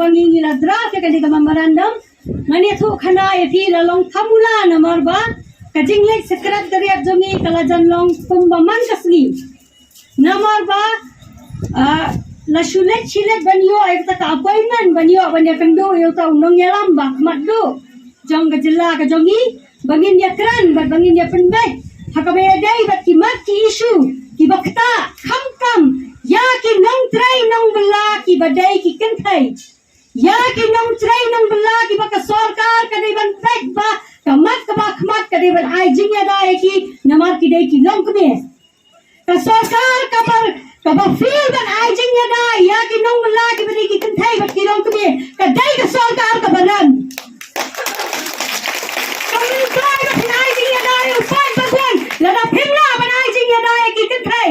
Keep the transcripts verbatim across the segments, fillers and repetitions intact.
Ngi ngi la draft ïa kane ka memorandum. Ngan ïathuh khana ïa phi la long thamula namar ba ka jingleit secretariat jong ngi ka la jan long kumba man ka sngi. Namar ba, ah, la shu leit shi leit ban ïoh ïa kata ka appointment ban ïoh ban ïakynduh ïa uta u nongïalam ba khmat duh jong ka jylla ka jong ngi ba ngin ïakren bad ba ngin ïapynbeit ha kaba ïadei bad ki mat ki issue kiba ktah khamtam ïa ki nongtrei nongbylla kiba dei ki kynthei. Ïa ki nongtrei nongbylla kiba ka sorkar ka dei ban peit ba ka mat kaba khmat ka dei ban ai jingïada ïa ki namar ki dei ki longkmie. Ka sorkar kaba, kaba fail ban ai jingïada ïa ki nongbylla kiba dei ki kynthei bad ki longkmie ka dei ka sorkar kaba rem. Ka myntoi ba phin ai jingïada ïa u paidbah lada phim lah ban ai jingïada ïa ki kynthei.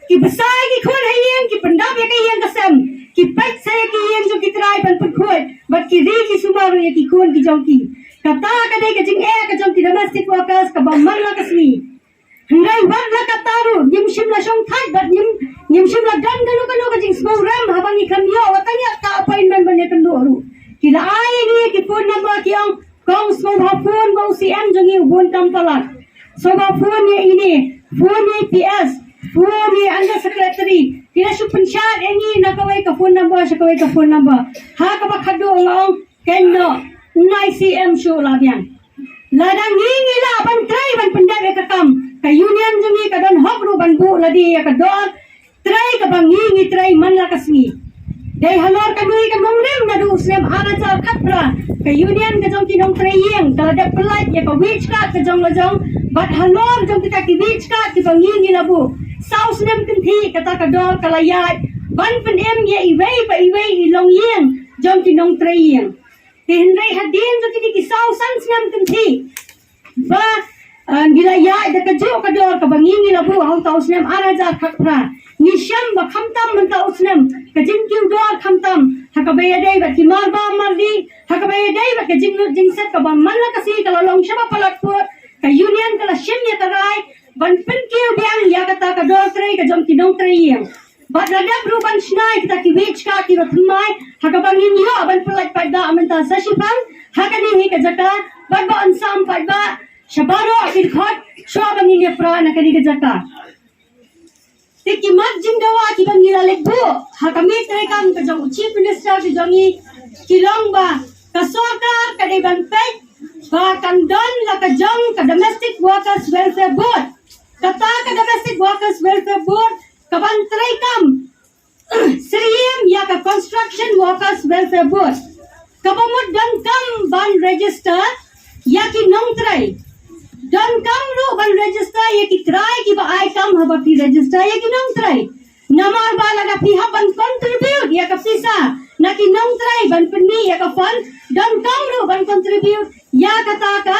Ki bsa ïa ki khun ha ïing, ki pyndap ïa ka ïing ka sem, ki peit sa ïa ki ïing jong ki trai ban pynkhuid bad ki ri ki sumar ïa ki khun ki jong ki. Kata ka dei ka jingeh ka jong ki domestic workers kaba man la ka sngi. Hynrei wat la katta ruh ngim shym la shongthait bad ngim, ngim shym la don kano kano ka jingsngewrem haba ngi khlem ïoh wat tang ïa ka appointment ban ïakynduh ruh. Ki la ai ïa ngi ki phone number, ki ong, "Kong, sngewbha phone ba u C M jong ngi u bun kam palat. Sngewbha phone ïa ine, phone ïa i P S, phone ïa i under secretary." Ki la shu pynshad ïa ngi na kawei ka phone number sha kawei ka phone number. Ha kaba khatduh la ong, "Kynnoh, nai C M shuh la biang." Lada ngi ngi lah ban trei ban pyndep ïa ka kam, ka union jong ngi ka don hok ruh ban buh lade ïa ka dor trei kaba ngi ngi trei man la ka sngi. Dei halor kane ka nongrim naduh u snem ar hajar khatphra, ka union ka jong ki nongtrei ïing ka la dep pyllait ïa ka wage cut ka jong la jong, bad halor jong kita ki wage cut kiba ngi ngi la buh, saw snem kynthih kata ka dor ka la ïaid ban pynim ïa iwei pa iwei i longïing jong ki nongtrei ïing. Te hynrei hadien jong kine ki saw san snem kynthih ba, ah, ngi la ïaid da kajuh ka dor kaba ngi ngi la buh ha uta u snem ar hajar khatphra. Ngi shem ba khamtam mynta u snem ka jingkiew dor khamtam ha kaba ïadei bad ki marbam mardih, ha kaba ïadei bad ka jinglut jingset kaba man la ka sngi ka la long shaba palat put. Ka union ka la shim ïa ka rai ban pynkiew biang ïa kata ka dor trei ka jong ki nongtrei ïing. Bad la dep ruh ban shna ïa kita ki wage cut kiba thymmai ha kaba ngin ïoh ban pyllait paidbah mynta sa shiphang ha kane hi ka jaka bad ba yn sam paidbah sha baroh ki dkhot shuwa ba ngin ïa pra na kane ka jaka. Te ki mat jingdawa kiba ngi la leit buh ha ka miet treikam ka jong u Chief Minister ka jong ngi ki long ba ka sorkar ka dei ban peit ba kan don la ka jong ka Domestic Workers Welfare Board. Kata ka Domestic Workers Welfare Board ka ban treikam syriem ïa ka Construction Workers Welfare Board. Kaba mut donkam ban register ïa ki nongtrei. Donkam ruh ban register ïa ki trai kiba ai kam haba phi register ïa ki nongtrei. Namar ba lada phi hap ban contribute ïa ka pisa na ki nongtrei ban pynmih ïa ka fund, donkam ruh ban contribute ïa kata ka,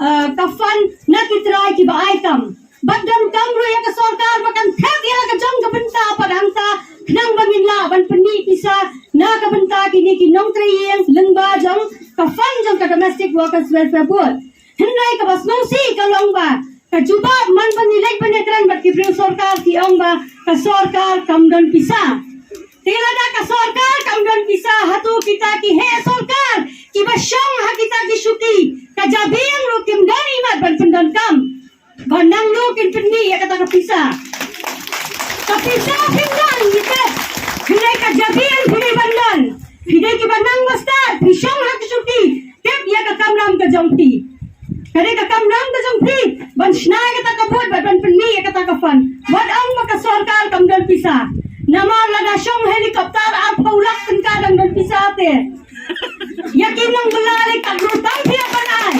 eh, ka fund na ki trai kiba ai kam. Bad donkam ruh ïa ka sorkar ba kan thep ïa la ka jong ka bynta pat hangta khnang ba ngin lah ban pynmih pisa na ka bynta kine ki nongtrei ïing lyngba jong ka fund jong ka Domestic Workers Welfare Board. Hynrei kaba sngewsih ka long ba ka jubab man ba ngi leit ban ïakren bad ki briew sorkar ki ong ba ka sorkar kam don pisa. Te lada ka sorkar kam don pisa, hato kita ki heh sorkar kiba shong ha kita ki shuki ka jabieng ruh kim don imat ban pyndonkam? Ba nangno kin pynmih ïa kata ka pisa? Ka pisa phin don, ngi tip. Hynrei ka jabieng phi dei ban don. Phi dei kiba nang ba stad, phi shong ha ka shuki. Tip ïa ka kamram ka jong phi. Ka dei ka kamram ka jong phi ban shna ïa kata ka board bad ban pynmih ïa kata ka fund. Wat ong ba ka sorkar kam don pisa. Namar lada shong helicopter arphew lak tyngka dang don pisa te. Ïa ki nongbylla lei katno tam phi hap ban ai?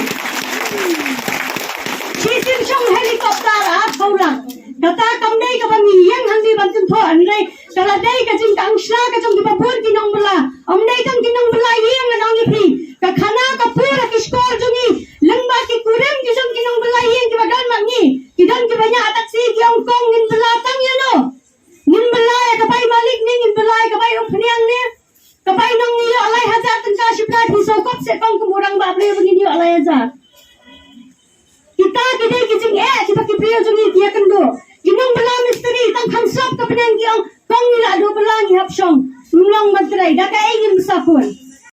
Shisien shong helicopter arphew lak. Kata kam dei kaba ngi ïeng hangne ban kynthoh, hynrei ka la dei ka jingkang sla ka jong kiba bun ki nongbylla. Ym dei tang ki nongbylla ïing, ngan ong ïa phi. Ka khana ka pur ha ki shkor jong ngi lyngba ki kurim ki jong ki nongbylla ïing kiba don ma ngi. Ki don kiba ñiah taxi, ki ong, "Kong, ngin bylla tang ïano? Ngin bylla ïa ka bai malik ne ngin bylla ïa ka bai umphniang ne? Ka bai nong ngi ïoh lai hajar tyngka shipla, phi sngewkop seh kong kum u rangbah briew ba ngin ïoh lai hajar." Kita ki dei ki jingeh kiba ki briew jong ngi ki ïakynduh. Ki nongbylla mistri tang kham sop ka bneng ki ong, "Kong, ngi la duh bylla, ngi hap shong." Long ban trei da kaei ngin sa pun.